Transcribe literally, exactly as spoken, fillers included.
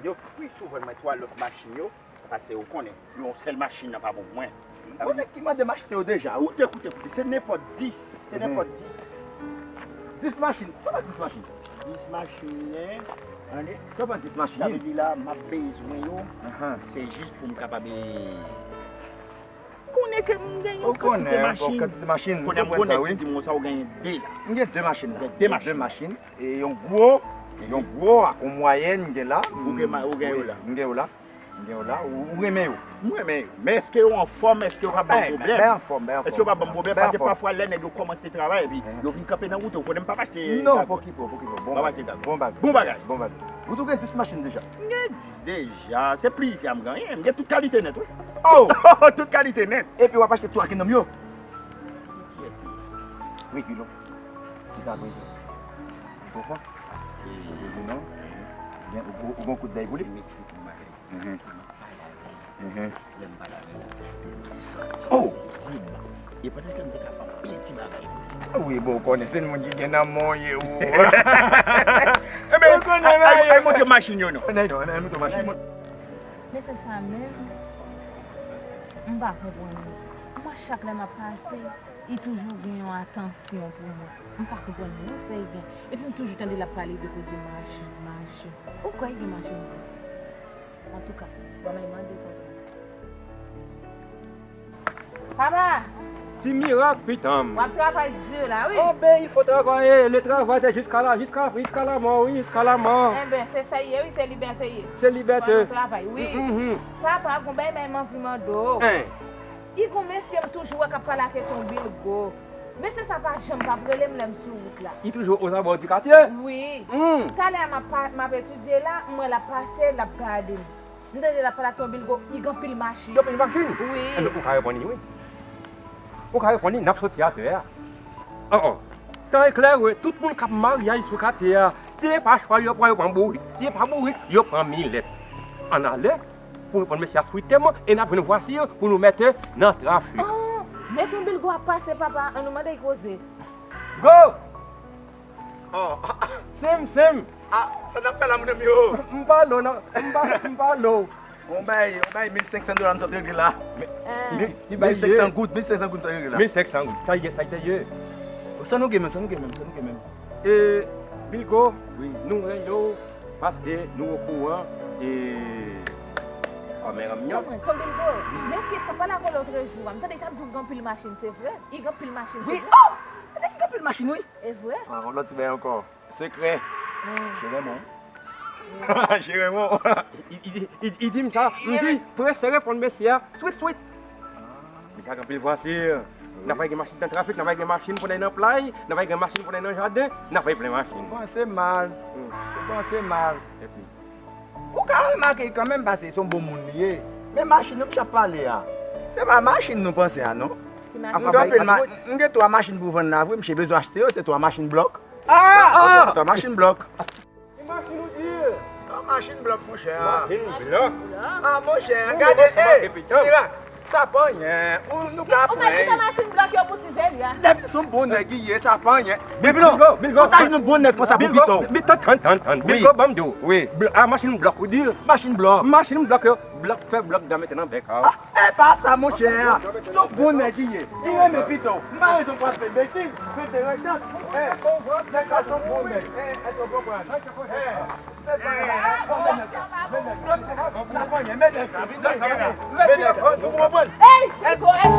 Yo, wi, souvan mwen twa lòt machin yo, paske ou konnen, yon sèl machin nan pa bon pou mwen. Bon, nèg ki mande m achte yo deja, wi. Koute, koute, koute, se nenpòt dis, se nenpòt dis. Dis machin, sa pa dis machin. Dis machin, men, ane. Sa pa dis machin. Sa vle di la, m ap bezwen yo. Se jis pou m kapab, eh, konnen ke m gen yon kantite machin. Ou konnen, kantite machin, m konprann sa, wi. Konnen m konnen ki di m konsa ou genyen de la. M gen de machin la. Gen de machin. De machin. E yon gwo, yon gwo ak yon mwayèn m gen la. Ou gen ma-, ou gen yo la. M gen yo la. M gen yo la. Ou, ou renmen yo. M renmen yo. Men èske yo anfòm? Èske yo pa ban m pwoblèm? Ben anfòm, ben anfòm. Èske yo pa ban m pwoblèm? Paske pafwa lè nèg yo kòmanse travay epi yo vin kanpe nan wout, ou konnen m p ap achte. Non, pa okipe w, pa okipe w. Bon bagay. Bon bagay. Bon bagay. Ou tou gen dis machin deja? M gen dis deja. Se plizyè m genyen. M gen tout kalite nèt, wi. Oh! Tout kalite nèt. Epi w ap achte twa ki nonm yo? Kiyès li? Wi, Pilo. Ki ta prezan? Ou konprann? Paske ou di non. Ou gen, ou, ou gen kout dèy pou li? M eksplike yon bagay. Paske m ap pale avè l. Lè m pale avè l, l ap fè tèlman santi. Oh! E pandan tan m te ka fè anpil ti bagay pou li. Wi, bon, ou konnen se moun ki gen nan men w ye, ou. Ebyen, ou konnen ay, ay, ay, montre machin yo, non. Ann, ann, ann, montre machin. Men se sa menm, m pa konprann li. Mwen, chak lè m ap pase, li toujou gen yon atansyon pou mwen. M pa konprann li, non, sa li gen. Epi m toujou tande l ap pale de koze machin, machin. Ou kwè li gen machin vre? Antouka, ban m al mande tonton. Papa! Ti mirak, pitanm. W ap travay di la, wi. Oh, ben, il faut travailler. Le travail, c'est jusqu'à la, jusqu'à, jusqu'à la mort, oui, jusqu'à la mort. Enben, se sa l ye, wi, se libète l ye. Se libète. Fò nou travay, wi. Mm, mm, mm. Papa, gon bagay m anvi mande w. Hein. I gon mesye m toujou wè k ap pale ak Tonbilgo. Mesye sa pa janm p ap rele m lè m sou wout la. I toujou aux abords du quartier? Wi. Hmm. Talè a m ap pa, m ap etidye la, m wè l ap pase, l ap gade m. M tande l ap pale ak Tonbilgo, i gen anpil machin. Gen anpil machin? Wi. Enben, ou ka reponn li, wi. Ou ka reponn li, n ap soti atè a. Oh, oh. Tan eklere, tout moun k ap maryaj sou katye a, si se pa chwa yo pran, yo pran bourik. Si se pa bourik, yo pran milèt. Ann ale pou reponn mesye a switeman, e n ap jwenn vwasir pou nou mete nan trafik. Oh, men Tonbilgo ap pase, papa, ann nou mande l koze. Go! Oh, ah, ah. Sim, sim. Ah, sa n ap fè la, mon ami, oh? M pa lo, non. M pa, m pa lo. On bay, on bay mil senk san dola m sot regle la. Mil senk san goud, mil senk san goud m sot regle la. Mil senk san goud. Sa ye, sa te ye. Sa nou gen menm, sa nou gen menm, sa nou gen menm. E, Bilgo, wi, nou renmen w, paske nou okouran, e, kòmè ranm nan. Tonbilgo, mesye k t ap pale ak ou lòtrejou a, m tande l t ap di w gen anpil machin, se vre? Li gen anpil machin, se vre? Wi, oh! Li gen anpil machin, wi. E vre? Ah, yon lòt ti bagay ankò. Sekrè. Hmm. Cheri mwen. Cheri mwen. Li, li, li, li di m sa, m di, prese reponn mesye a, swit, swit. Mesye a gen anpil vwasir. N ap gen machin nan trafik, n ap gen machin pou n al nan play, n ap gen machin pou n al nan jaden, n ap plen machin. Ou panse mal. Hmm. Ou panse mal. Mèsi. Ou ka remake kanmenm, paske se yon bon moun li ye. Men machin nou misye ap pale a, se pa machin nou panse a, non. M gen anpil ma-, m gen twa machin pou vann la vre, misye bezwen achte yo, se twa machin blòk. Ah! Twa machin blòk. Ki machin ou di? Twa machin blòk, monchè. Machin blòk? Ah, monchè, gade, eh, ti mirak. Sa pa anyen, ou, nou ka pran. Ou mèt kite machin blòk yo pou Sizeli a. Lè vin se yon bon nèg li ye, sa pa anyen. Bilgo, Bilgo. Ou ta jwenn yon bon nèg konsa pou pito. Bilgo, tann, tann, tann. Bilgo, ban m di w. Wi. Bl-, a, machin blòk, ou di? Machin blòk. Machin blòk yo, blòk, fè blòk dan mete nan bèk a w. Ah, e pa sa, monchè. Se yon bon nèg li ye. Li renmen pito. M pa rezon pou al fè enbesil, fè enteresan. Eh, nèg la se yon bon nèg. Eh, èske w konprann? Eh. Ey, Bilgo, ey,